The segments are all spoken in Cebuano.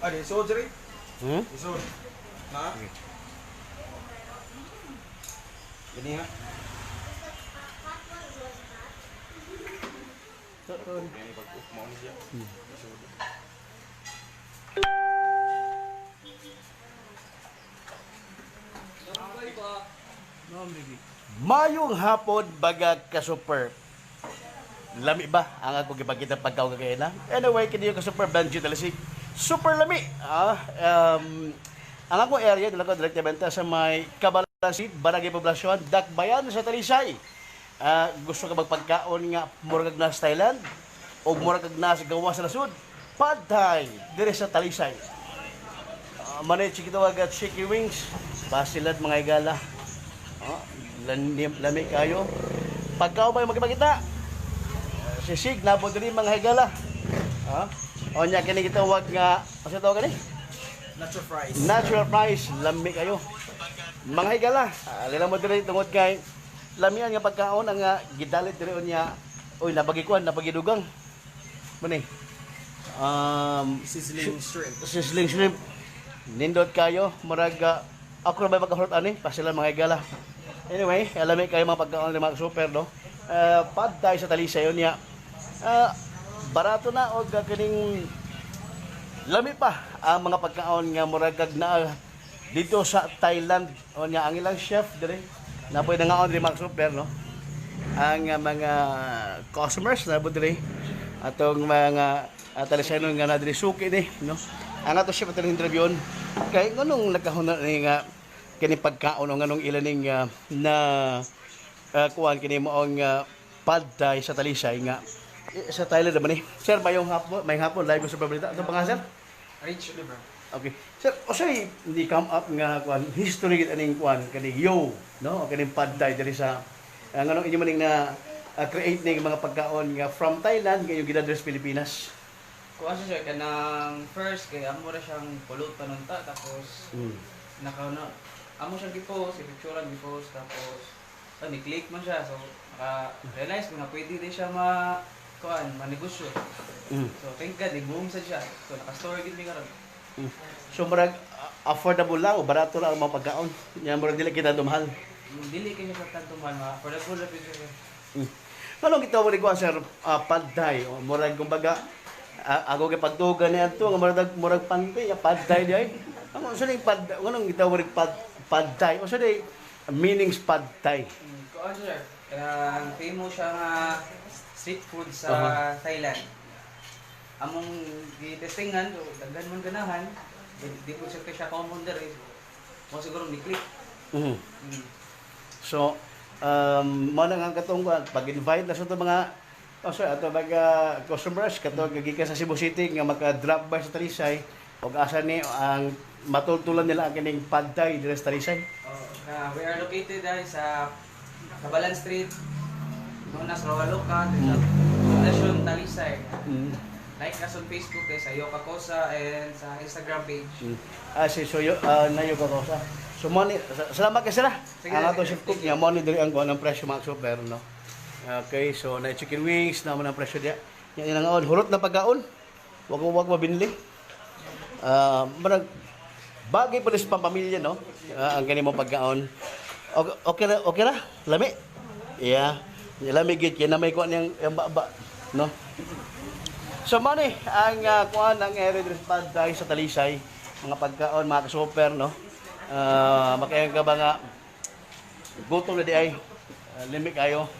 Ah, di surgery? Hmm? Isod. Na? Gini ha? Gini pag mo ni siya. Isod. Mayong hapon baga ka-super. Lami ba ang ako gipakita pagkaon kagayna? Anyway, kini yung ka-super Benji Talisik. Super lami. Ang ako area dala ko direktamente sa may Kabalan City, Barangay Poblacion, Dakbayan sa Talisay. Gusto ka magpagkaon nga murag na sa Thailand o murag na sa gawas sa nasud? Pad Thai dire sa Talisay. Manay chiquito agad chicken wings. Basilad mga igala. Oh, lami kayo. Pagkaon ba yung magkipagita? Sisig na po diri mga higala. Ha? O nya kini gitawag nga asa tawag kani? Natural fries. Natural price, lami kayo. Mga higala, alila mo diri tungod kay lamian nga pagkaon ang gidalit diri unya. Uy, napagikuan, napagidugang. Mani. Sizzling shrimp. Sizzling shrimp. Nindot kayo, murag ako na ba magkahurot ani? Pasilan mga higala. Anyway, alami kayo mga pagkaon ng mga super, no? Pad tayo sa Talisay yun niya. Barato na og kining lami pa ang mga pagkaon nga murag kag naa dito sa Thailand. O niya ang ilang chef dire. Napoy nangaon diri mga super, no? Ang mga customers na diri atong mga Talisaynon nga na diri suki ni, no? Ang ato chef atong interviewon kay nganong nagkahuna ni nga kini pagkaon o nganong ilan ning na kuan kini moong pad thai sa Talisay nga sa Thailand naman ni. Sir, mayong hapon live sa balita. Ato pa nga, sir? Rich liver. Okay. Sir, usay hindi come up nga kuan history gid aning kuan kani yo, no? Kaning pad thai diri sa nganong inyo maning na create ning mga pagkaon nga from Thailand ngayon gidadres Pilipinas. Kuha siya sir, kanang first kay amo ra siyang pulutan unta tapos naka na amo siyang gipost, i-picturean gipost tapos ni-click man siya, so naka-realize nga pwede din siya ma kuan manegosyo. So thank God ni-boom sad siya. So naka-store gid mi karon. So murag affordable lang o barato lang ang mga pagkaon. Nya murag dili kita dumahal. Dili kay siya sa tanto mahal, mga affordable ra pud siya. Anong gitawag ni kuan sir, pad thai o murag kumbaga ako kay pagtugan niya to nga murag murag pantay ya pad thai di ay. Ang unsa ning pad, nganong gitawag ni pad thai? Unsa di meanings pad thai? Kuan siya sir, kanang famous siya nga street food sa Thailand. Among gitestingan, so daghan man ganahan, di po siya kay siya common diri. So, mo siguro ni-click. So mo na nga katong kuan pag-invite na sa to mga oh, sorry, ato mga customers kato gikan sa Cebu City nga maka-drop by sa Talisay og asa ni ang matultulan nila ang kining pad thai diri sa Talisay. Oh, we are located dahil sa Kabalan Street, known as Rawaloka, sa Poblacion Talisay. Like us on Facebook eh, sa Yoka Kosa and sa Instagram page. Si Soyo, nayo ka kosa. So mo ni salamat kay sir. Sige, Ang ato sige. chef cook niya mo ni diri ang kuan ang presyo mga super, no. Okay, so na chicken wings na mo ng presyo diya. Nya ilang on hurot na pagkaon. Wag wag mabinli. Marag bagay pa sa pamilya, no? Ang gani mo pagkaon. Okay, okay ra, okay ra? Lami. Yeah. Lami gid kay na may kuan yang yang baba, no? So mani ang kuan ang area diri sa Pad Thai sa Talisay, mga pagkaon mga ka-super, no. Makayan ka ba nga gutom na di ay limi kayo.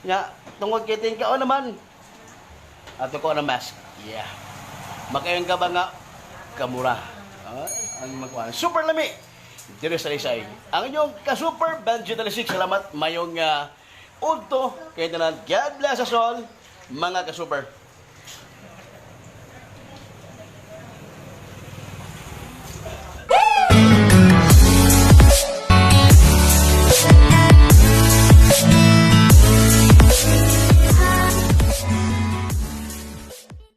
Nya tungod kay tingkaon naman ato ko na mask. Yeah. Makayan ka ba nga kamura. Ang magkuan. Super lami. Diri sa Talisay. Ang inyong ka-super Benji Talisik. Salamat mayong udto kay tanan. God bless us all mga ka-super.